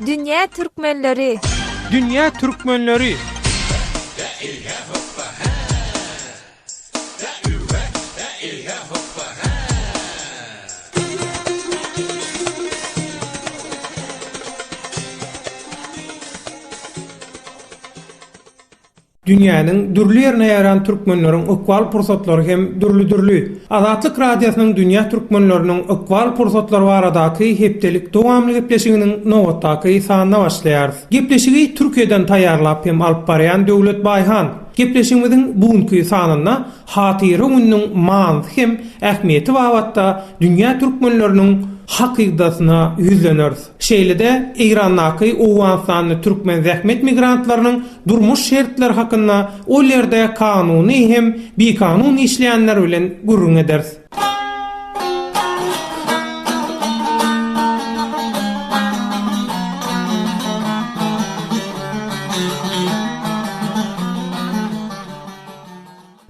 Dünýä türkmenleri! Dünýä türkmenleri! Dünýäniň dürli ýerine ýaýran türkmenleriň ykbal pursatlary hem dürli-dürli. Azatlyk Radiosynyň dünýä türkmenleriniň ykbal pursatlary baradaky hepdelik dowamly gepleşiginiň nobatdaky sanyna başlaýarys. Gepleşigi Türkiýeden taýýarlap hem alyp barýan Döwlet Baýhan. Gepleşigimiziň bu günki sanynda Hatyra gününiň manysy hem ähmiýeti babatda dünýä türkmenleriniň hakydasyna ýüzleneris. Şeýle-de Eýrandaky owganystanly türkmen zähmet migrantlarynyň durmuş şertleri hakynda ol ýerde kanuny hem bikanun işleýänler bilen gürrüň ederis.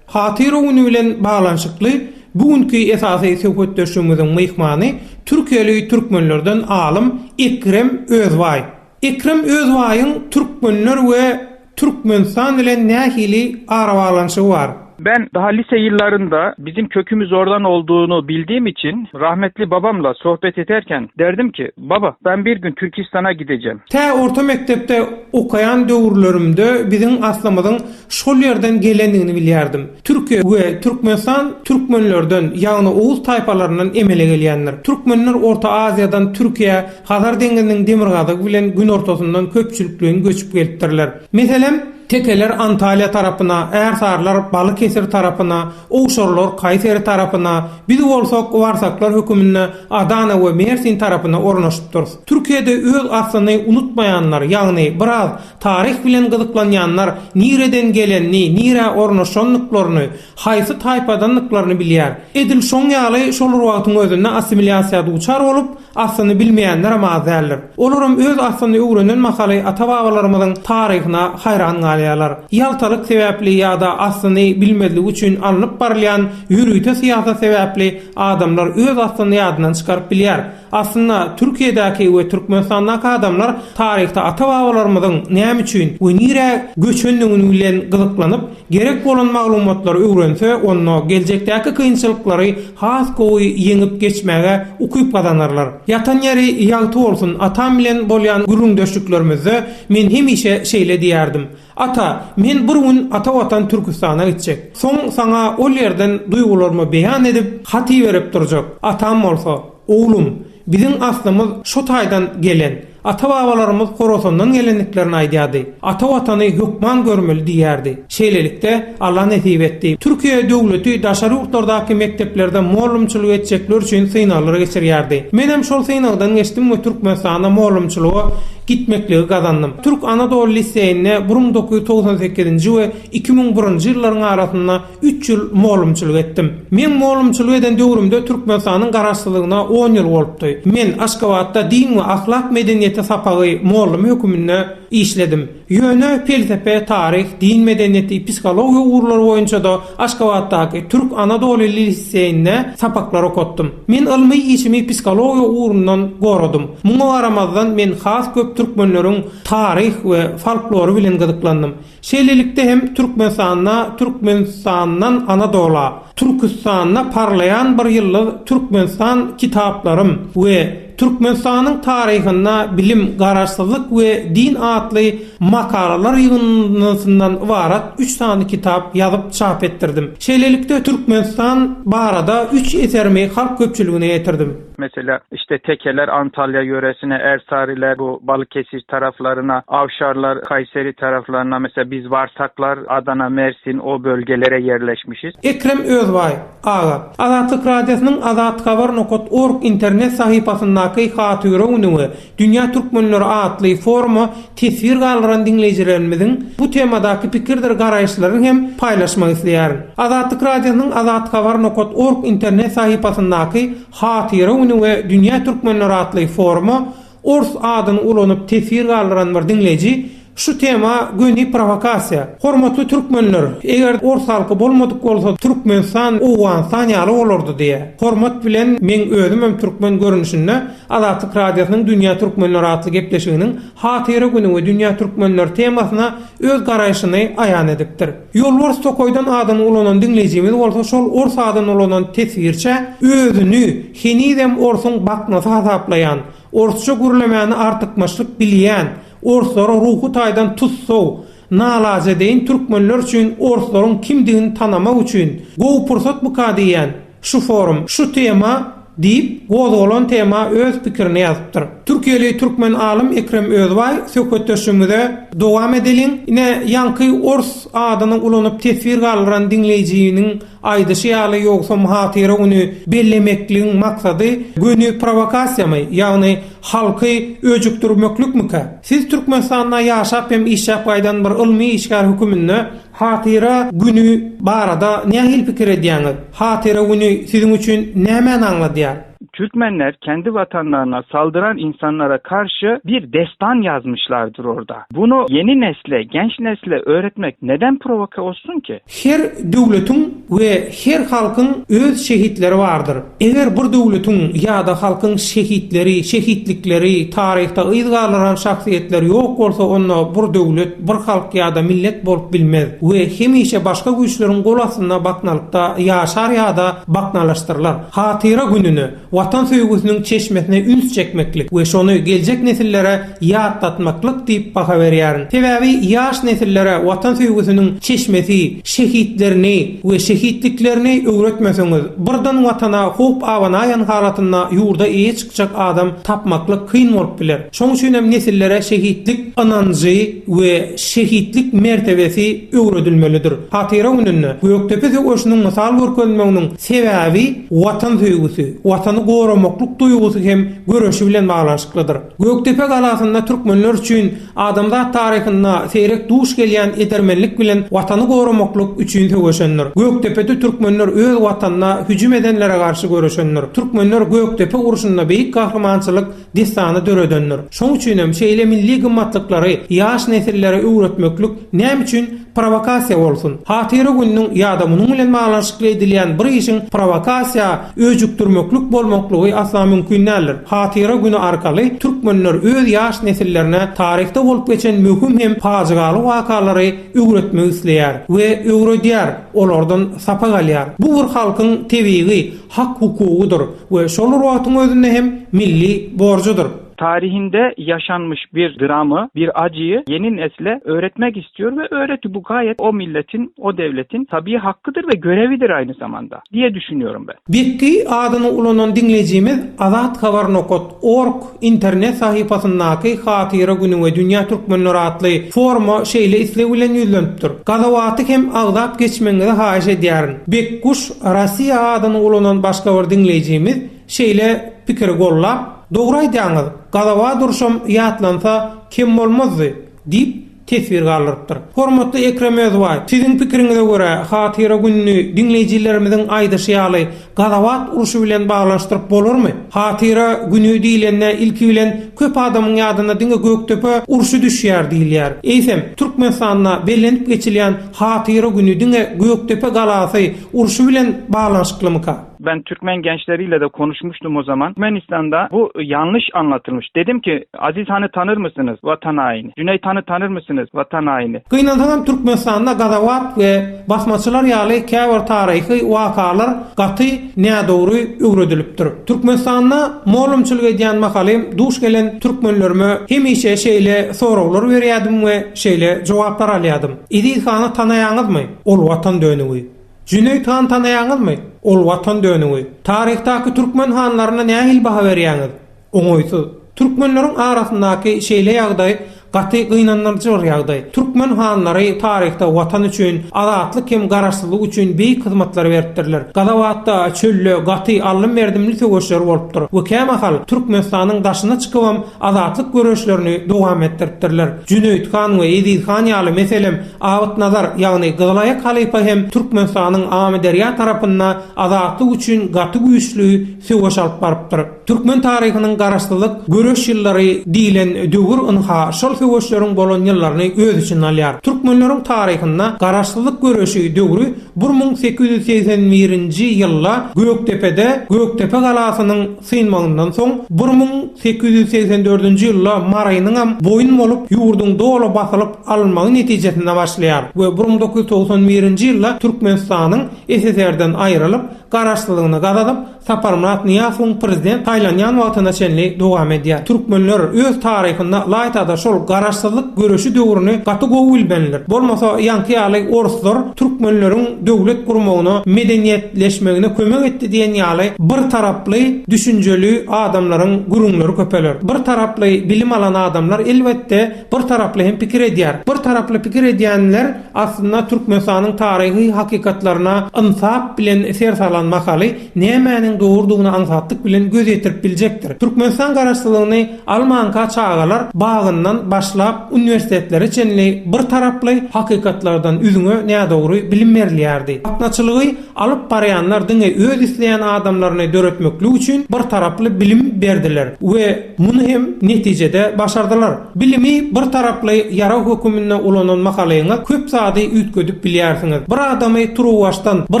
Hatyra güni bilen baglanyşykly bu günki esasy söhbetdeşligimiziň myhmany türkiýeli türkmenlerden alym Ekrem Özbaý. Ekrem Özbaýyň türkmenler we Türkmenistan bilen nähili arabaglanyşygy bar? Ben daha lise yıllarında bizim kökümüz oradan olduğunu bildiğim için rahmetli babamla sohbet ederken derdim ki baba ben bir gün Türkistan'a gideceğim. Tä orta mekdepde okaýan döwürlerimde biziň aslymyzyň şol ýerden gelendigini bilýärdim. Türkiýe we Türkmenistan türkmenlerden, ýagny oguz taýpalaryndan emele gelýändir. Türkmenler Orta Aziýadan Türkiýä Hazar deňziniň demirgazygy bilen günortasyndan köpçülikleýin göçüp gelipdirler. Meselem, tekeler Antalýa tarapyna, ärsarlar Balykesir tarapyna, owşarlar Kaýseri tarapyna, biz bolsak warsaklar höküminde Adana we Mersin tarapyna ornaşypdyrys. Türkiýede öz aslyny unutmaýanlar, ýagny biraz taryh bilen gyzyklanýanlar nireden gelenini, nirä ornaşandyklaryny, haýsy taýpadandyklaryny bilýär. Edil şoň ýaly şol bir wagtyň özünde assimilýasiýa duçar bolup, aslyny bilmeýänlerem az däldir. Olaram öz aslyny öwrenen mahaly ata-babalarymyzyň taryhyna haýran galýarlar. Ýaltalyk sebäpli ýa-da aslyny bilmezligi üçin alnyp barylýan ýörite syýasat sebäpli adamlar öz aslyny ýadyndan çykaryp bilýär. Aslynda Türkiýedäki we Türkmenistandaky adamlar taryhda ata-babalarymyzyň näme üçin we nirä göçendigini bilen gyzyklanyp, gerek bolan maglumatlary öwrense, onda geljekdäki kynçylyklary has gowy ýeňip geçmäge ukyp gazanarlar. Ýatan ýeri ýagty bolsun, atam bilen bolýan gürrüňdeşliklerimizde men hemişe şeýle diýerdim, Ata, men bir gün ata watan Türküstana gitjek. Soň saňa ol ýerden duýgularymy beýan edip, hat iberip durjak. Atam bolsa, Oglum, biziň aslymyz şo taýdan gelen. Ata-babalarymyz Horasandan gelendiklerini aýdýardy. Ata Watany hökman görmeli diýýärdi. Şeýlelikde, Alla nesip etdi. Türkiýe döwleti daşary ýurtlardaky mekdeplerde mollumçylyk etjekler üçin synaglar geçirýärdi. Menem şol synagdan geçdim we Türkmenistana mollumçylyga gitmekligi gazandym. Türk Anadoly liseýinde 1998-nji we 2001-nji ýyllaryň arasynda üç ýyl mollumçylyk etdim. Meň mollumçylyk eden döwrümde Türkmenistanyň Garaşsyzlygyna on ýyl bolupdy. Men Aşgabatda din we ahlak medeniýeti sapagy mollumy höküminde işledim. Ýöne pelsepe, taryh, din medeniýeti, psihologiýa ugurlary boýunça-da Aşgabatdaky Türk Anadoly liseýinde sapaklar okatdym. Men ylmy işimi psihologiýa ugrundan goradym. Muňa garamazdan men has köp türkmenleriň taryh we folklory bilen gyzyklandym. Şeýlelikde hem Türkmenistanda Türkmenistandan Anadola, Türküstanda parlaýan bir ýyldyz Türkmenistan kitaplarym we Türkmenistanyň taryhynda bilim, garaşsyzlyk we din atly makalalar ýygyndysyndan ybarat üç sany kitap ýazyp çap etdirdim. Şeýlelikde Türkmenistan barada üç eserimi halk köpçüligine ýetirdim. Mesela işte tekeler Antalya yöresine, Ersariler bu Balıkesir taraflarına, Avşarlar Kayseri taraflarına mesela biz Varsaklar Adana, Mersin o bölgelere yerleşmişiz. Ekrem Özbaý, aga, Azatlyk Radiosynyň Azathabar nokat org internet sahypasyndaky Hatyra güni we Dünýä türkmenleri atly foruma teswir galdyran diňleýjilerimiziň bu temadaky pikirdir garaýyşlaryny hem paýlaşmak isleýärin. Azatlyk Radiosynyň Azathabar nokat org internet sahypasyndaky Hatyra güni we Dünýä türkmenleri atly foruma ors adyny ulanyp teswir galdyran bir diňleýji. Şu tema göni prowokasiýa. Hormatly türkmenler, eger ors halky bolmadyk bolsa Türkmenistan Owganystan ýaly bolardy diýýär. Hormat bilen meň özümem türkmen görnüşinde Azatlyk Radiosynyň Dünýä Türkmenleri atly gepleşiginiň Hatyra güni we Dünýä Türkmenleri temasyna öz garaýşyny aýan edipdir. Ýolbars tokaýdan adyny ulanan diňleýjimiz bolsa şol ors adyny ulanan teswirçä özüni henizem orsuň baknasy hasaplaýan, orsça gürlemäni artykmaçlyk bilýän, Orslara ruhy taýdan tussag, nalajedeýin türkmenler üçin orslaryň kimdigini tanamak üçin gowy pursatmyka diýýän, şu forum, şu tema diýip, gozgalan tema öz pikirini ýazypdyr. Türkiýeli türkmen alym Ekrem Özbaý söhbetdeşligimize dowam edeliň. Ine, ýaňky ors adyny ulanyp teswir galdyran diňleýjiniň Aýdyşy ýaly ýogsam hatyra güni bellemekligiň maksady göni prowokasiýamy, ýagny halky öjükdirmeklikmikä? Siz Türkmenistanda ýaşap hem işläp gaýdan bir ylmy işgär höküminde hatyra güni barada nähili pikir edýäňiz? Hatyra güni siziň üçin nämäni aňladýar? Türkmenler kendi vatanlarına saldıran insanlara karşı bir destan yazmışlardır orada. Bunu yeni nesle, genç nesle öğretmek neden provoke olsun ki? Her döwletiň we her halkyň öz şehitleri bardyr. Eger bir döwletiň ýa-da halkyň şehitleri, şehitlikleri, taryhda yz galdyran şahsyýetleri ýok bolsa onda bir döwlet, bir halk ýa-da millet bolup bilmez we hemişe başga güýçleriň gol astynda baknalykda ýaşar ýa-da baknalaşdyrylar. Hatyra gününe, Watan söýgüsiniň çeşmesine üns çekmeklik we şony geljek nesillere ýatlatmaklyk diýip baha berýärin. Sebäbi ýaş nesillere Watan söýgüsiniň çeşmesi, şehitlerini we şehitliklerini öwretmeseňiz, birden Watana howp abanaýan halatynda ýurda eýe çykjak adam tapmaklyk kyn bolup biler. Şoň üçin hem nesillere şehitlik ynanjy we şehitlik mertebesi öwredilmelidir. Hatyra gününde Gökdepe söweşiniň mysal görkezilmeginiň sebäbi Watan söýgüsi, Watany goramaklyk duýgusy hem göreşi bilen baglanyşyklydyr. Gökdepe galasynda türkmenler üçin adamzat taryhynda seýrek duş gelýän edermenlik bilen Watany goramaklyk üçin söweşendir. Gökdepede türkmenler öz Watanyna hüjüm edenlere garşy göreşendir. Türkmenler Gökdepe urşunda beýik gahrymançylyk dessany döredendir. Şoň üçinem şeýle milli gymmatlyklary ýaş nesillere öwretmeklik näme üçin prowokasiýa bolsun? Hatyra gününiň ýa-da munuň bilen baglanyşykly edilýän bir işiň prowokasiýa, öjükdirmeklik bolmaklygy asla mümkin däldir. Hatyra güni arkaly türkmenler öz ýaş nesillerine taryhda bolup geçen möhüm hem pajygaly wakalary öwretmek isleýär we öwredýär, olardan sapak alýar. Bu bir halkyň tebigy hak-hukugydyr we şol bir wagtyň özünde hem milli borjudyr. Tarihinde yaşanmış bir dramı, bir acıyı yeni nesle öğretmek istiyor ve öğretiyor. Bu gayet o milletin, o devletin tabii hakkıdır ve görevidir aynı zamanda diye düşünüyorum ben. Bekki adyny ulanan diňleýjimiz Azathabar nokat org internet sahypasyndaky Hatyra güni we Dünýä türkmenleri atly foruma şeýle isleg bilen ýüzlenipdir, Gazawaty hem agzap geçmegiňizi haýyş edýärin. Bekguş Rossiýa adyny ulanan başga bir diňleýjimiz şeýle pikiri gollap, Dogry aýdýaňyz, Gazawat urşam ýatlansa kem bolmazdy diýip, teswir galdyrypdyr. Hormatly Ekrem Özbaý, siziň pikiriňize görä, Hatyra gününi diňleýjilerimiziň aýdyşy ýaly Gazawat urşy bilen baglanyşdyryp bolarmy? Hatyra güni diýlende ilki bilen köp adamyň ýadyna diňe Gökdepe urşy düşýär diýilýär. Eýsem, Türkmenistanda bellenip geçilýän Hatyra güni diňe Gökdepe galasy urşy bilen baglanyşyklymyka? Ben Türkmen gençleriyle de konuşmuştum o zaman. Türkmenistan'da bu yanlış anlatılmış. Dedim ki Aziz Han'ı tanır mısınız? Vatan haini. Cüneyt Han'ı tanır mısınız? Vatan haini. Gynansagam Türkmenistanda Gazawat we basmaçylar ýaly käbir taryhy wakalar gaty nädogry öwredilipdir. Türkmenistanda mollumçylyk edýän mahalym duş gelen türkmenlerime hemişe şeýle soraglar berýädim we şeýle jogaplar alýadym. Eziz hany tanaýaňyzmy? Ol watan dönügi. Jüneýt hany tanaýaňyzmy? Ol watan dönügi. Taryhdaky türkmen hanlaryna nähili baha berýäňiz? Oňaýsyz. Türkmenleriň arasyndaky şeýle ýagdaý gaty gynandyryjy bir ýagdaý. Türkmen hanlary taryhda Watan üçin, azatlyk hem garaşsyzlyk üçin beýik hyzmatlary beripdirler. Gazawatda, çölde gaty aldym-berdimli söweşler bolupdyr we kämahal Türkmenistanyň daşyna çykybam azatlyk göreşlerini dowam etdiripdirler. Jüneýit han we Eziz han ýaly, meselem, Abytnazar, ýagny Gyzylaýak halypa hem Türkmenistanyň Amyderýa tarapynda azatlyk üçin gaty güýçli söweş alyp barypdyr. Türkmen taryhynyň garaşsyzlyk göreş ýyllary diýlen döwür ynha şol. söweşleriň bolan ýyllaryny öz içine alýar. Türkmenleriň taryhynda garaşsyzlyk göreşi döwri 1881-nji ýylda Gökdepede Gökdepe galasynyň synmagyndan soň, 1884-nji ýylda Marynyňam boýun bolup, ýurduň doly basylyp alynmagy netijesinde başlaýar we 1991-nji ýylda Türkmenistanyň SSR-den aýrylyp, garaşsyzlygyny gazanyp, Saparmyrat Nyýazowyň prezident saýlanýan wagtyna çenli dowam edýär. Türkmenler öz taryhynda ylaýta-da şol garaşsyzlyk göreşi döwrüni gaty gowy bilmelidir. Bolmasa ýaňky ýaly orslar türkmenleriň döwlet gurmagyna, medeniýetleşmegine kömek etdi diýen ýaly bir taraply düşünjeli adamlaryň gürrüňleri köpeler. Bir taraply bilim alan adamlar elbetde bir taraply hem pikir edýär. Bir taraply pikir edýänler aslynda Türkmenistanyň taryhy hakykatlaryna ynsap bilen ser salan mahaly nämäniň dogrudygyna aňsatlyk bilen göz ýetirip biljekdir. Türkmenistan garaşsyzlygyny almanka çagalar bagyndan başlap uniwersitetlere çenli bir taraply hakykatlardan üzňe nädogry bilim berilýärdi. Baknaçylygy alyp barýanlar diňe öz isleýän adamlaryny döretmeklik üçin bir taraply bilim berdiler we muny hem netijede başardylar. Bilimi bir taraply ýarag höküminde ulanan mahalyňyz köp zady üýtgedip bilýärsiňiz. Bir adamy turuwbaşdan bir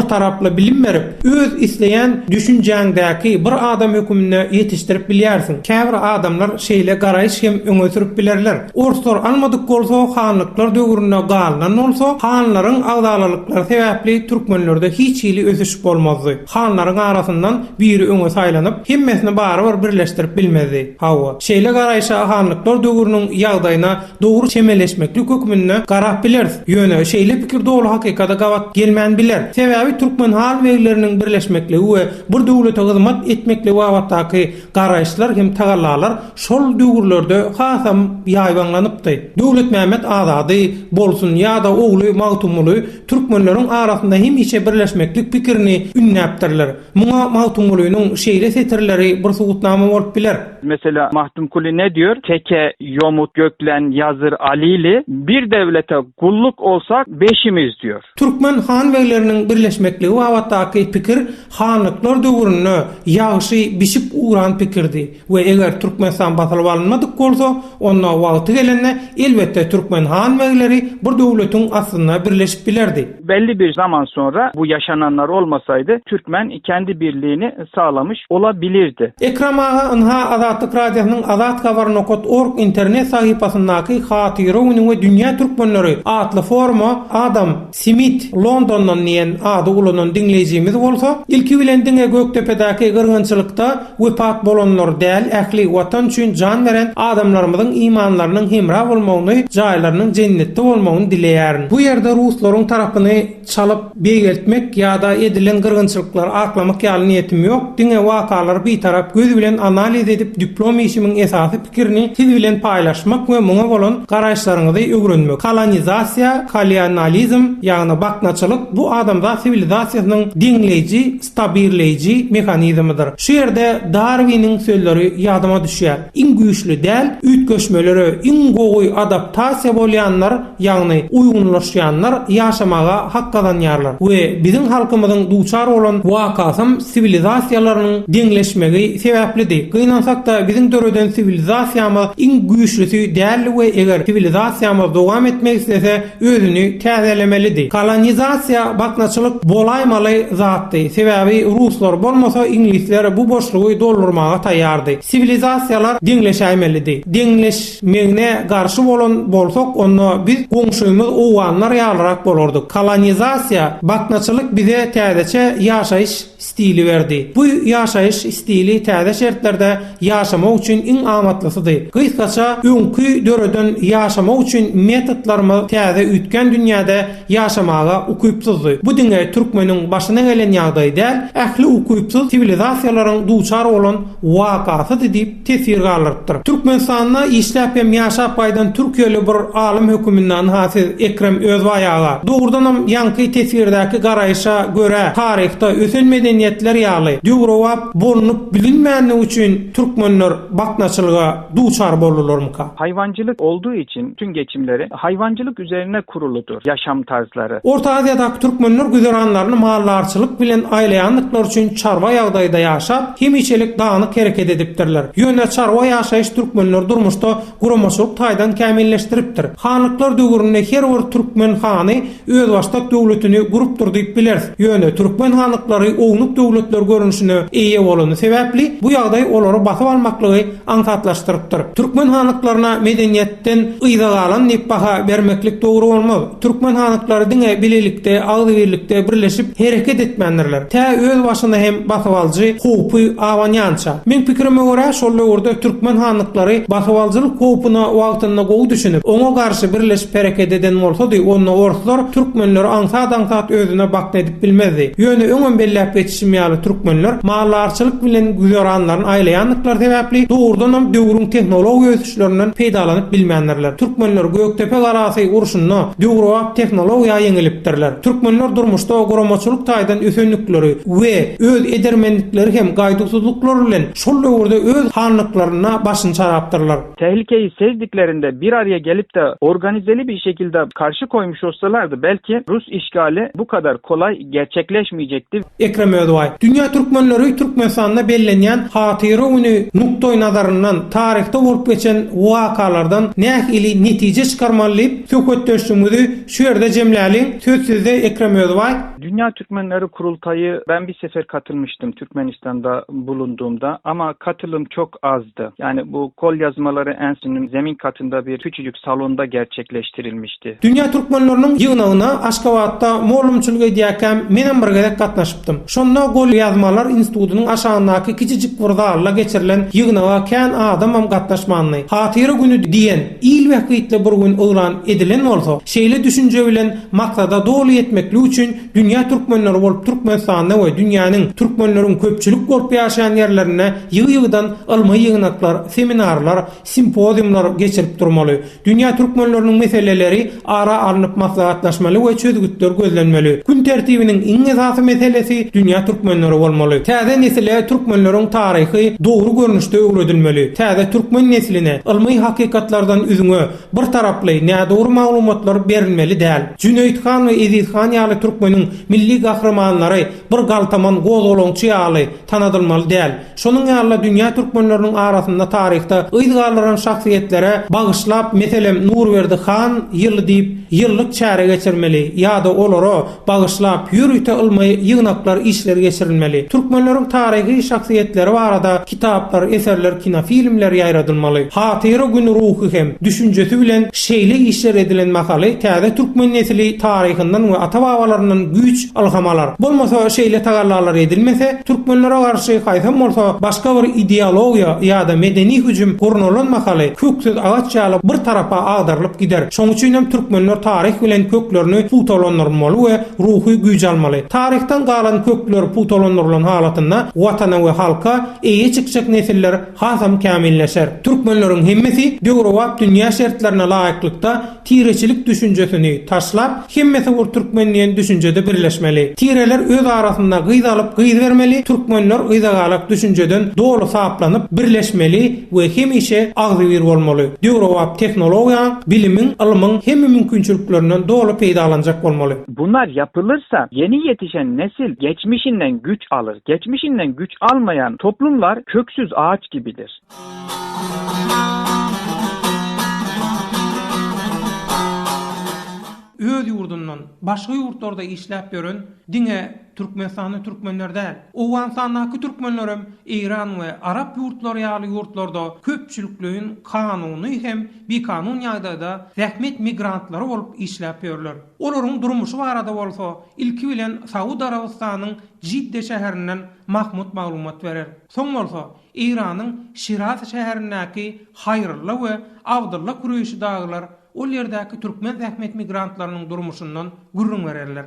taraply bilim berip, öz isleýän düşünjäňdäki bir adam höküminde ýetişdirip bilýärsiň. Käbir adamlar şeýle garaýyş hem öňe sürüp bilerler. Orslar almadyk bolsa, hanlyklar döwründe galynan bolsa, hanlaryň agzalalyklary sebäpli türkmenlerde hiç hili ösüş bolmazdy. Hanlaryň arasyndan biri öňe saýlanyp, hemmesini barybir birleşdirip bilmezdi. Hawa, şeýle garaýşa hanlyklar döwrüniň ýagdaýyna dogry çemeleşmeklik hökmünde garap bileris. Ýöne şeýle pikir doly hakykata gabat gelmän biler. Sebäbi türkmen han-begleriniň birleşmekligi we bir döwlete hyzmat etmekligi babatdaky garaýyşlar hem tagallalar şol döwürlerde hasam ýaýbaňlanypdy. Döwletmämmet Azady bolsun ýa-da ogly Magtymguly türkmenleriň arasynda hemişe birleşmeklik pikirini ündäpdirler. Muňa Magtymgulynyň şeýle setirleri bir subutnama bolup biler. Mesela Mahtumkuli ne diýor? Teke, Ýomut, Göklen, Ýazyr, Alili bir döwlete gulluk olsak beşimiz diýor. Türkmen han-begleriniň birleşmekligi babatdaky pikir hanlyklar döwründe ýagşy bişip ugran pikirdi we eger Türkmenistan basylyp alynmadyk bolsa, onda wagty gelende elbetde türkmen han-begleri bir döwletiň astynda birleşip bilerdi. Belli bir zaman sonra bu yaşananlar olmasaydı Türkmen kendi birliğini sağlamış olabilirdi. Ekrem aga ynha Azatlyk Radiosynyň Azathabar nokat org internet sahypasyndaky Hatyra güni we dünýä türkmenleri atly foruma Adam Simit Londondan diýen ady ulanan diňleýjimiz bolsa, ilki bilen diňe Gökdepedäki gyrgynçylykda wepat bolanlar däl ähli Watan üçin jan beren adamlarymyzyň imanlarynyň hemra bolmagyny, jaýlarynyň jennetde bolmagyny dileýärin. Bu ýerde ruslaryň tarapyny çalyp beýgeltmek ýa-da edilen gyrgynçylyklary aklamak ýaly niýetim ýok, diňe wakalary bitarap göz bilen analiz edip diplom işimiň esasy pikirini siz bilen paýlaşmak we muňa bolan garaýyşlaryňyzy öwrenmek. Kolonizasiýa, kolionalizm, ýagny baknaçylyk bu adamzat siwilizasiýasynyň deňleýji, stabirleýji mehanizmidir. Şu ýerde Darwiniň sözleri ýadyma düşýär, Iň güýçli däl, üýtgeşmelere iň gowy adaptasiýa bolýanlar, ýagny uýgunlaşýanlar ýaşamaga hak gazanýarlar we biziň halkymyzyň duçar bolan wakasam siwilizasiýalarynyň deňleşmegi sebäplidi. Gynansakda biziň döreden siwilizasiýamyz iň güýçlüsi däldi we eger siwilizasiýamyz dowam etmek islese özüni täzelemelidi. Kolonizasiýa baknaçylyk bolaýmaly zatdy, sebäbi ruslar bolmasa iňlisler bu boşlugy doldurmaga taýýardy. Siwilizasiýalar deňleşäýmelidi. Deňleş. Megne garşy bolan bolsak onda biz goňşymyz owganlar ýalyrak bolardyk. Kolonizasiýa, baknaçylyk bize täzeçe ýaşaýyş stili berdi. Bu ýaşaýyş stili täze şertlerde ýaşamak üçin iň amatlysydy. Gysgaça öňki döreden ýaşamak üçin metodlarymyz täze üýtgän dünýäde ýaşamaga ukypsyzdy. Bu diňe türkmeniň başyna gelen ýagdaý däl, ähli ukypsyz siwilizasiýalaryň duçar bolan wakasydy diýip teswir galdyrypdyr. Türkmenistanda işläp hem ýaşap gaýdan türkiýeli bir alym höküminde ynha siz Ekrem Özbaý aga. Dogrudanam ýaňky teswirdäki garaýşa görä taryhda ösen medeniýetler ýaly döwrebap bolnup bilinmänligi üçin türkmenler baknaçylyga duçar boldularmyka? Haýwançylyk olduğu için tüm geçimleri haýwançylyk üzerine kuruludur yaşam tarzlary. Orta Aziýadaky türkmenler güzeranlaryny maldarçylyk bilen. bilen aýlaýandyklary üçin çarwa ýagdaýda ýaşap, hemişelik dagynyk hereket edipdirler. Ýöne çarwa ýaşaýyş türkmenleri durmuşda guramaçylyk taýdan kämilleşdiripdir. Hanlyklar döwründe her bir türkmen hany özbaşdak döwletini gurupdyr diýip bileris. Ýöne türkmen hanlyklary ownuk döwletler görnüşine eýe bolany sebäpli, bu ýagdaý olary basyp almaklygy aňsatlaşdyrypdyr. Türkmen hanlyklaryna medeniýetden yza galan diýip baha bermeklik dogry bolmaz. Türkmen hanlyklary diňe bilelikde, agzybirlikde birleşip hereket etmändirler. Tä öz başyna hem basybalyjy howpy abanýança. Meň pikirime görä, şol döwürde türkmen hanlyklary basybalyjylyk howpuna wagtynda gowy düşünip, oňa garşy birleşip hereket eden bolsady, onda orslar türkmenleri aňsat-aňsat özüne bakna edip bilmezdi. Ýöne öňem belläp geçişim ýaly türkmenler maldarçylyk bilen güzeranlaryny aýlaýandyklary sebäpli dogrudanam döwrüň tehnologiýa ösüşlerinden peýdalanyp bilmändirler. Türkmenler Gökdepe galasy urşunda döwrebap tehnologiýa ýeňilipdirler. Türkmenler durmuşda guramaçylyk taýdan ösendikleri we öz edermenlikleri hem gaýduwsyzlyklary bilen şol döwürde öz hanlyklarynda başyny çarapdyrlar. Tehlikeyi sezdiklerinde bir araya gelip de organizeli bir şekilde karşı koymuş olsalardı belki Rus işgali bu kadar kolay gerçekleşmeyecekti. Ekrem Özbaý, Dünýä türkmenleri Türkmenistanda bellenýän Hatyra güni nukdaý nazaryndan taryhda bolup geçen wakalardan nähili netije çykarmaly diýip, söhbetdeşligimizi şu ýerde jemläliň. Söz sizde Ekrem Özbaý. Dünya Türkmenleri Kurultayı ben bir sefer katılmıştım Türkmenistan'da bulunduğumda ama katılım çok azdı. Yani bu kol yazmaları enstitünün zemin katında bir küçücük salonda gerçekleştirilmişti. Dünýä türkmenleriniň ýygnagyna Aşgabatda mollumçylyk edýärkäm menem bir gezek gatnaşypdym. Şonda Golýazmalar institutynyň aşagyndaky kiçijik bir zalda geçirilen ýygnaga kän adamam gatnaşmandy. Hatyra güni diýen il bähbitli bir gün yglan edilen bolsa, şeýle düşünje bilen maksada doly ýetmeklik üçin dünýä türkmenleri bolup Türkmenistanda we dünýäniň türkmenleriň köpçülik bolup ýaşaýan ýerlerinde ýygy-ýygydan ylmy ýygnaklar, seminarlar, simpoziumlar geçirip durmaly. Dünýä türkmenleriniň meseleleri ara alnyp maslahatlaşmaly we çözgütler gözlenmeli. Gün tertibiniň iň esasy meselesi dünýä türkmenleri bolmaly. Täze nesile türkmenleriň taryhy dogry görnüşde öwredilmeli. Täze türkmen nesline ylmy hakykatlardan üzňe, bir taraply, nädogry maglumatlar berilmeli däl. Jüneýit han we Eziz han ýaly türkmeniň milli gahrymanlary bir galtaman gozgalaňçy ýaly tanadylmaly däl. Şonuň ýaly-da dünýä türkmenleriniň arasynda taryhda yz galdyran şahsyýetlere bagyşlap, meselem, Nurberdi han ýyly diýip, ýyllyk çäre geçirmeli ýa-da olara bagyşlap ýörite ylmy ýygnaklar, işler geçirilmeli. Türkmenleriň taryhy şahsyýetleri barada kitaplar, eserler, kinofilmler ýaýradylmaly. Hatyra güni ruhy hem düşünjesi bilen şeýle işler edilen mahaly täze türkmen nesli taryhyndan we ata-babalaryndan güýç, ylham alar. Bolmasa şeýle tagallalar edilmese, türkmenlere garşy haýsam bolsa başga bir ideologiýa ýa-da medeni hüjüm gurnalan mahaly köksüz agaç ýaly bir tarapa agdarylyp gider. Şoň üçinem türkmenler taryh bilen köklerini pugtalandyrmaly we ruhy güýç almaly. Taryhdan galan kökler pugtalandyrylan halatynda Watana we halka eýe çykjak nesiller hasam kämilleşer. Türkmenleriň hemmesi döwrebap dünýä şertlerine laýyklykda Tireçilik düşünjesini taşlap, hemmesi bir türkmen diýen düşünjede birleşmeli. Tireler öz arasynda gyz alyp gyz bermeli, türkmenler yzagalak düşünjeden doly saplanyp birleşmeli we hemişe agzybir bolmaly. Döwrebap tehnologiýaň, bilimiň, ylmyň hemme mümkinçiliklerinden doly peýdalanjak bolmaly. Bunlar yapılırsa yeni yetişen nesil geçmişinden güç alır. Geçmişinden güç almayan toplumlar köksüz ağaç gibidir. Öz ýurdundan başga ýurtlarda işläp ýören diňe Türkmenistanly türkmenler däl. Owganystandaky türkmenlerem Eýran we Arap ýurtlary ýaly ýurtlarda köpçülikleýin kanuny hem bikanun ýagdaýda zähmet migrantlary bolup işläp ýörler. Olaryň durmuşy barada bolsa ilki bilen Saud Arabystanyň Jidde şäherinden Mahmut maglumat berer. Soň bolsa Eýranyň Şiraz şäherindäki Haýrylla we Abdylla Kureýşi dagylar ol ýerdäki türkmen zähmet migrantlarynyň durmuşyndan gürrüň bererler.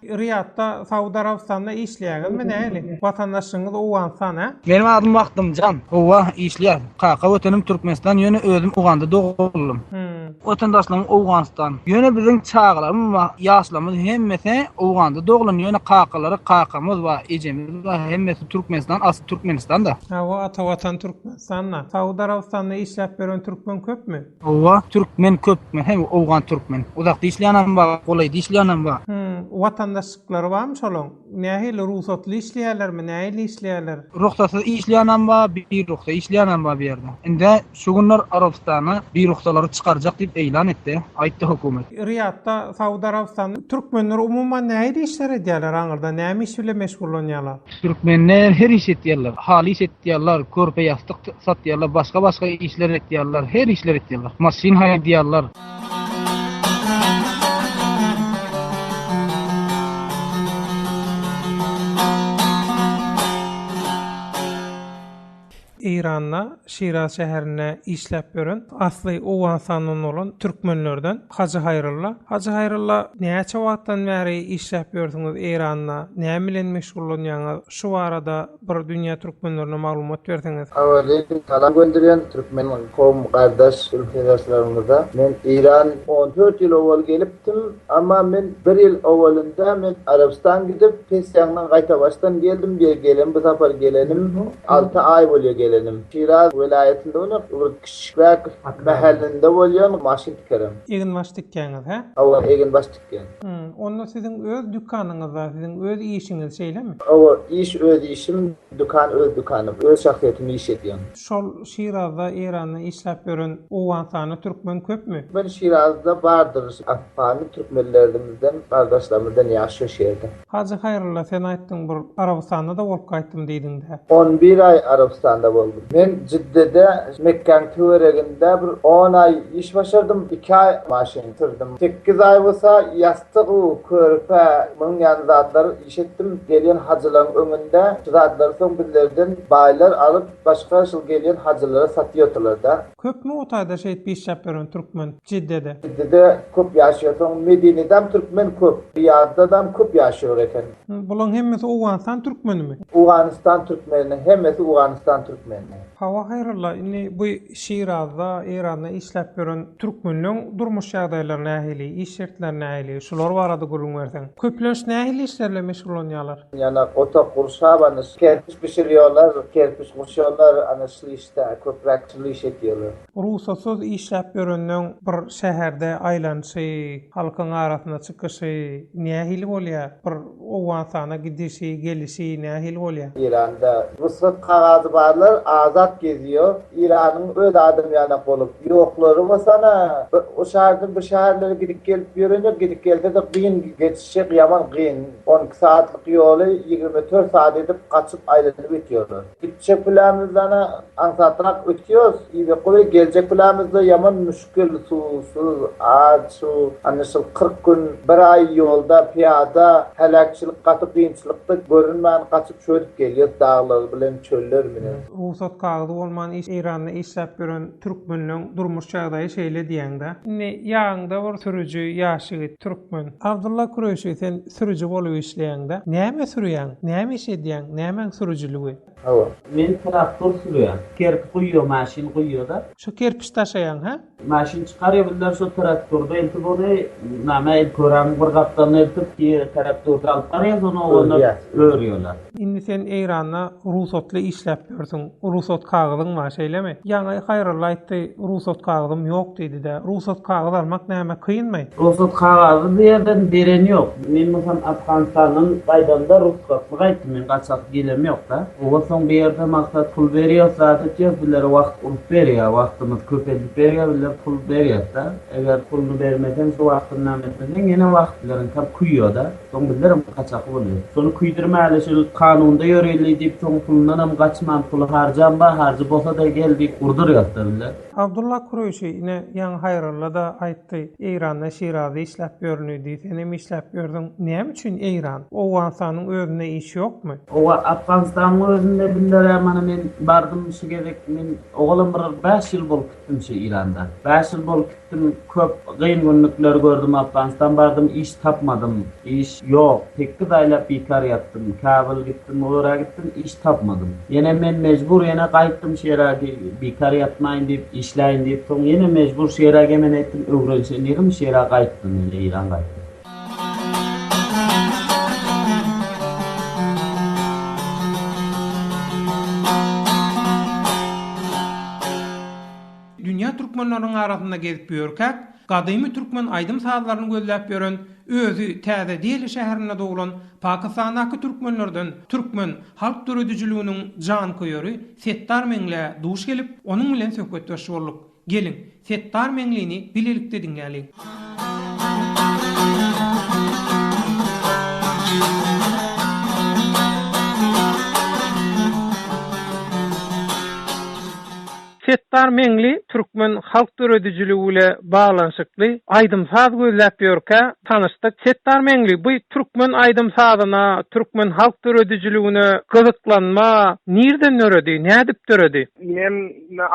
Riýadda, Saud Arabystanda işleýäňizmi nähili? Watandaşlygyňyz Owganystan, hä? Meniň adym Bagtymjan. Howwa, işleýän. Kaka wetenim Türkmenistan, ýöne özüm Uganda doguldym. Hum. Watandaşlygym Owganystan. Ýöne biziň çagalarymyz we ýaşlarymyz hemmesi Owganda doglan ýöne kakalary kakamyz we ejemiz we hemmesi Türkmenistan asly Türkmenistanda. Hawa ata watan Türkmenistanda. Saud Arabystanda işläp ýören türkmen köpmi? Hawa türkmen köp hem owgan türkmen. Uzakda işleýänem bar golaýda işleýänem bar. Hum watandaşlyklary barmy şolaň? Nähili rugsatly işleýärlermi nähili işleýärler? Rugsatsyz işleýänem bar birugsat işleýänem bar bu ýerde. Indi Şu günler Arabystana biruhsalary çykarjak diýip eýlan etdi, aýtdy hökümet. Riýadda, Saud Arabystanda türkmenler umuman nähili işler edýärler aňyrda, näme iş bilen meşgullanýarlar? Türkmenler her iş etýärler. Haly iş etýärler, körpe ýassyk satýarlar, başga-başga işler etýärler, her işler etýärler. Maşyn haýdýarlar. Eýranda, Şiraz şäherinde işläp ýören, asly Owganystandan bolan türkmenlerden Hajy Haýrylla. Hajy Haýrylla, näçe wagtdan bäri işläp ýörsüňiz Eýranda, näme bilen meşgullanýaňyz, şu barada bir dünýä türkmenlerine maglumat berseňiz? Awazly salam gönderýän türkmen kowum gardaş ülkedaşlarymyza. Men Eýran 14 ýyl owal gelipdim. Amma men bir ýyl owalynda men Arabystan gidip pes ýaňdan gaýta başdan geldim bir gelen bu sapar gelenim alty aý bolýa gelenim. Şiraz welaýatynda bolýan bir kiçiräk mähellinde bolýan maşyn tikerem. Eginbaş tikýäňiz hä? Hawa eginbaş tikýän. Hum onda siziň öz dükanyňyz bar siziň öz işiňiz şeýlemi? Hawa iş öz işim dükan öz dükanym öz şahsyýetim iş edýän. Şol Şirazda Eýranda işläp ýören owganystanly türkmen köpmi? Türkmen Şirazda bardyr Afganly türkmenlerimizden gardaşlarymyzdan ýaşýo şu ýerde. Hajy Haýrylla sen aýtdyň bir Arabystanda-da bolup gaýtdym diýdiňdä. On bir aý Arabystanda boldum. Men Jiddede Mekgäň töwereginde bir on aý iş başardym, iki aý maşyn sürdüm. Sekiz aý bolsa ýassyg-u körpe munuň ýaly zatlar iş etdim. Gelýän hajylaryň öňünde şu zatlary soň bizlerden baýlar alyp Başga şul gelýän hajylara satýotylarda. Köpmi o taýda şeýdip işläp ýören türkmen Jiddede? Jiddede köp ýaşaýar soň Medinedem türkmen köp Riýaddadam köp ýaşaýar eken. Bulaň hemmesi Owganystan türkmenimi? Owganystan türkmeni hemmesi Owganystan türkmeni. Hawa Haýrylla indi bu Şirazda Eýranda işläp ýören türkmenleň durmuş ýagdaýlary nähili iş şertleri nähili şular barada gürrüň berseň. Köplenç nähili işler bilen meşgullanýarlar? Ýana otak gurşap ana kerpiç bişirýorlar, kerpiç gurşýorlar ana şul işde köpräk şul iş etýorlar. Rugsatsyz işläp ýörenleň bir şäherde aýlanyşy, halkyň arasynda çykyşy nähili bolýar? Bir Owganystana gidişi, gelişi nähili bolýar? Eýranda rugsat kagazy barlar azat gezýor. Eýranyň öz adamy ýanak bolup, ýoklary bolsa ana bir o şäherden bu şäherlere gidip gelip ýörenler gidip gelse-de gyn geçişi ýaman gyn. 12 saatlyk ýoly 24 saat edip gaçyp aýlanyp ötýärler. Gitjek plämizden-ä aňsatrak ötýäs, ibekoý geljek plämizde ýaman müşgil, suwsuz, aç, su, ana şol 40 gün, bir aý ýolda pyýada, heläkçilik gaty kynçylykda görünmän gaçyp şöýdüp gelýäs daglar bilen çöller menen. Rugsat kagyzy bolman Eýranda işläp ýören türkmenleň durmuş ýagdaýy şeýle diýýäňdä. Indi ýanyňda bir sürüji ýaş ýigit türkmen. Abdylla Kureşi sen sürüji bolup işleýäňdä. Näme sürýäň? Näme iş edýäň? Nämäň sürüjiligi? Hawa. Men traktor sürýän. Kerpi guýýa maşyn guýýada. Şu kerpiç daşaýaň hä? Maşyn çykarýa bizler şo traktorda eltip ony name el köräniň bir gapdalyna eltip traktorda alyp barýas ony oglanlar örýärler. Indi sen Eýranda rugsatly işläp ýörsüň. Rugsat kagyzyň bar, şeýlemi? Ýaňy Haýrullah aýtdy, rugsat kagyzym ýok diýdi-dä. Rugsat kagyz almak näme, kynmy? Rugsat kagazy bu ýerden beren ýok. Men bolsam Afganistandan gaýdamda rugsatly gaýtdym, men gaçak gelem ýok-da. Oba soň bu ýerde maksat pul berýäs, zat etýäs, bizlere wagt urup berýär, wagtymyzy köpeldip berýär, bizler pul berýäs-de. Eger puluny bermeseň, şu wagtynda etmeseň, ýene wagtlaryňkam küýýär-de. Soň bizlerem gaçaky bolýas. Şony küýdürmäli şul kanunda ýöreli diýip soň pulundanam gaçman puly harjam bar harjy bolsada gel diýip urdurýasda bizler. Abdulla Kureýşi ine ýaňy Haýralla-da aýtdy, Eýranda Şirazda işläp ýörün diýdi, senem işläp ýörsüň, näme üçin Eýran? Owganystanyň özünde iş ýokmy? Owa Afganystanyň özünde bizlerä mana men bardym şu gezek men ogalam bir bäş ýyl bolup gitdim şu Eýranda. Bäş ýyl bolup Gitdim köp gyn günlükler gördüm Afganistan bardym iş tapmadym iş. Ýok. Sekiz aýlap bikar ýatdym. Kabul gitdim, ora gitdim, iş tapmadym. Ýene men mejbur ýene gaýtdym şu ýere bikar ýatmaýyn diýip, işläýin diýip, soň ýene mejbur şu ýere gemen etdim, öwrenişen ýerim şu ýere gaýtdym ýene Eýran gaýtdym. Dünýä türkmenleriniň arasynda gezip ýörkäk, gadymy türkmen aýdym-sazlaryny gözläp ýören, özi Täze Deli şäherinde doglan Pakistandaky türkmenlerden türkmen halk döredijiliginiň janköýeri Setdar Meňlä duş gelip, onuň bilen söhbetdeş bolduk. Geliň, Setdar Meňlini bilelikde diňläliň. Setdar Meňli türkmen halk döredijiligi bile baglanyşykly aýdym-saz gözläp ýörkä tanyşdyk. Setdar Meňli, bu türkmen aýdym-sazyna, türkmen halk döredijiligine gyzyklanma nirden döredi, nädip döredi? Inem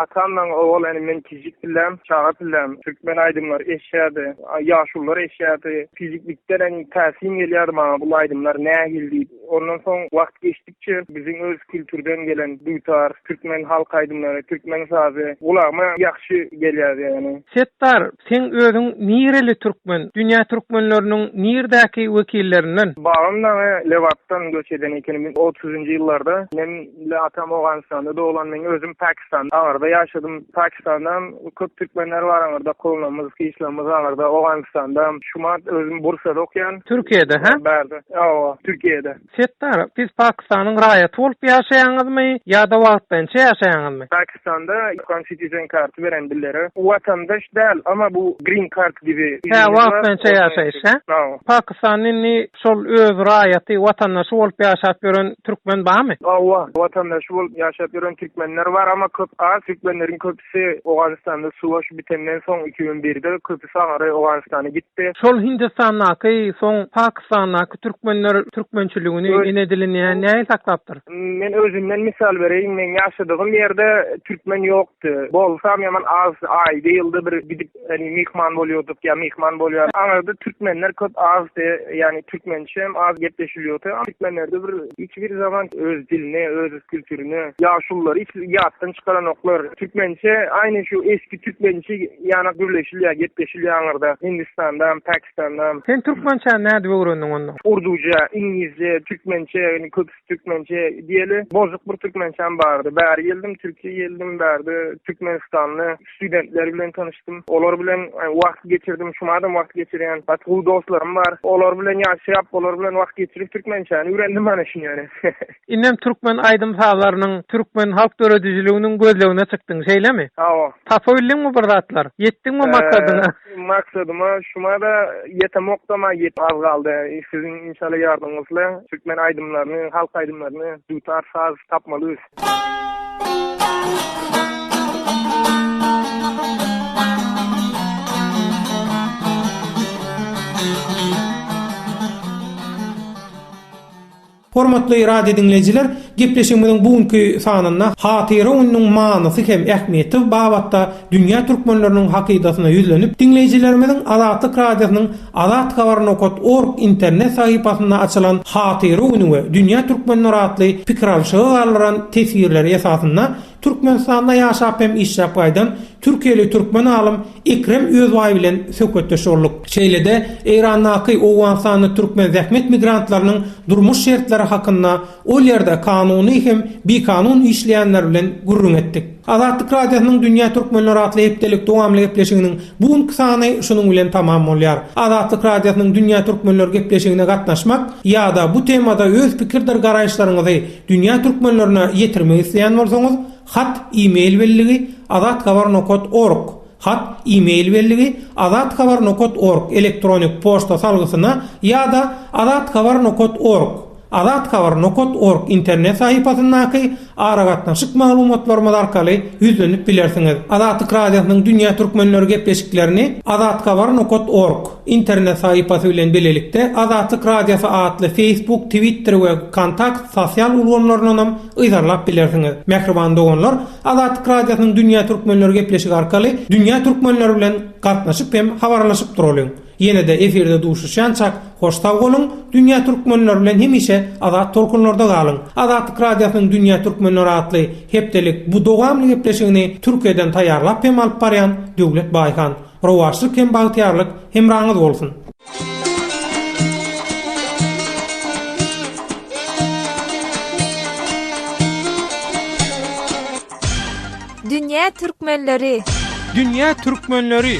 atam maňa owal ene men kijik pillem, çaga pillem türkmen aýdymlary eşýärdi, ýaşulular eşýärdi. Kijiklikden ene täsin gelýärdi maňa bul aýdymlar nähili diýip. Ondan soň wagt geçdikçe biziň öz kültürden gelen dutar, türkmen halk aýdymlary, türkmen sazy gulagyma ýagşy gelýärdi ýagny. Setdar, seň özüň nireli türkmen? Dünýä türkmenleriniň nirdäki wekillerinden? Babam dagy Lebapdan göç eden ekeni otuzynjy ýyllarda. Men bile atam Owganystanda doglan, men özüm Pakistanda aňyrda ýaşadym. Pakistandam köp türkmenler bar aňyrda, kowlamyz, gyşlamyz aňyrda, Owganystandam. Şumat özüm Bursada okýan. Türkiýede, hä? Bärde. Hawa, Türkiýede. Setdar, siz Pakistanyň raýaty bolup ýaşaýaňyzmy ýa-da wagtlaýynça ýaşaýaňyzmy? Pakistanda Afgan citizen karty beren dillere. Watandaş däl, amma bu green kart gibi. Hä, wagtlaýynça ýaşaýyş, hä? Hawa. Pakistanda indi şol öz raýaty, watandaşy bolup ýaşap ýören türkmen barmy? Hawa, watandaşy bolup ýaşap ýören türkmenler bar, amma köp az. Türkmenleriň köpüsi Owganystanda suwaş bitenden soň 2001-de köpüsi aňry Owganystana gitdi. Şol Hindistandaky, soň Pakistandaky türkmenler türkmençiligini, ene dilini nähili saklapdyr? Men özümden mysal bereýin, meň ýaşadygym ýerde türkmen ýokdy. Bolsam ýaman az, aýda ýylda bir gidip Ýagny myhman bolýardyk ýa myhman bolýar. Aňyrda türkmenler köp azdy, ýagny türkmençe hem az gepleşilýärdi. Türkmenlerde bir hiç bir zaman öz dilini, öz kültürini, ýaşululary hiç ýatdan çykaranoklar. Türkmençe aýny şu eski türkmençe ýanak gürleşilýär, gepleşilýär aňyrda, Hindistanda, Pakistanda. Sen türkmençäni nädip öwrendiň onda? Urduja, iňlisçe, türkmençe, ýagny köpüsi türkmençe diýeli. Bozuk bir türkmençäm bardy. Bäri geldim, Türkiýä geldim, bärde türkmenistanly Studentler bilen tanyşdym. Olar bilen wagt geçirdim. Şumadam wagt geçirýän. Gaty gowy dostlarym bar. Olar bilen ýaşap, olar bilen wagt geçirip türkmençäni öwrendim ana şuny ýöne. Indem türkmen aýdym-sazlarynyň, türkmen halk döredijiliginiň gözlegine çykdyň, şeýlemi? Hawa. Tapabildiňmi bir zatlar? Ýetdiňmi maksadyňa? Maksadyma şumada ýetemokdam-a, ýet az galdy. Siziň inşallah ýardamyňyz bilen türkmen aýdymlaryny, halk aýdymlaryny, dutar saz tapmalydyrys. Hormatly radio diňleýjiler, gepleşigimiziň bu günki sanynda Hatyra gününiň manysy hem ähmiýeti babatda dünýä türkmenleriniň hakydasyna ýüzlenip, diňleýjilerimiziň Azatlyk Radiosynyň Azat Habar nokat org internet sahypasynda açylan Hatyra güni we Dünýä türkmenleri atly pikir alşyga galdyran teswirleri esasynda Türkmenistanda ýaşap hem işläp gaýdan türkiýeli türkmen alym Ekrem Özbaý bilen söhbetdeş bolduk. Şeýle-de Eýrandaky Owganystanly türkmen zähmet migrantlarynyň durmuş şertleri hakynda ol ýerde kanuny hem bikanun işleýänler bilen gürrüň etdik. Azatlyk Radiosynyň Dünýä Türkmenleri atly hepdelik dowamly gepleşiginiň bu günki sany şunuň bilen tamam bolýar. Azatlyk Radiosynyň Dünýä Türkmenleri gepleşigine gatnaşmak ýa-da bu temada öz pikirdir garaýyşlaryňyzy dünýä türkmenlerine ýetirmek isleýän bolsaňyz, hat, e-mail belligi, azathabar nokat org, hat, e-mail belligi, azathabar nokat org elektronik poçta salgysyna ýa-da azathabar nokat org, Azat Habar nokat org internet sahypasyndaky aragatnaşyk maglumatlarymyz arkaly ýüzlenip bilersiňiz. Azatlyk Radiosynyň Dünýä Türkmenleri gepleşiklerini Azathabar nokat org internet sahypasy bilen bilelikde Azatlyk Radiosy atly Facebook, Twitter we Kontakt sosial ulgamlaryndanam yzarlap bilersiňiz. Mähriban doganlar, Azatlyk Radiosynyň Dünýä Türkmenleri gepleşigi arkaly dünýä türkmenleri bilen gatnaşyp hem habarlaşyp duralyň. Ýene-de efirde duşuşýançak, hoş sag boluň, Dünýä Türkmenleri bilen hemişe azat tolkunlarda galyň! Azatlyk Radiosynyň Dünýä Türkmenleri atly hepdelik bu dowamly gepleşigini Türkiýeden taýýarlap hem alyp barýan Döwlet Baýhan. Rowaçlyk hem bagtyýarlyk hemraňyz bolsun! Dünýä Türkmenleri! Dünýä Türkmenleri!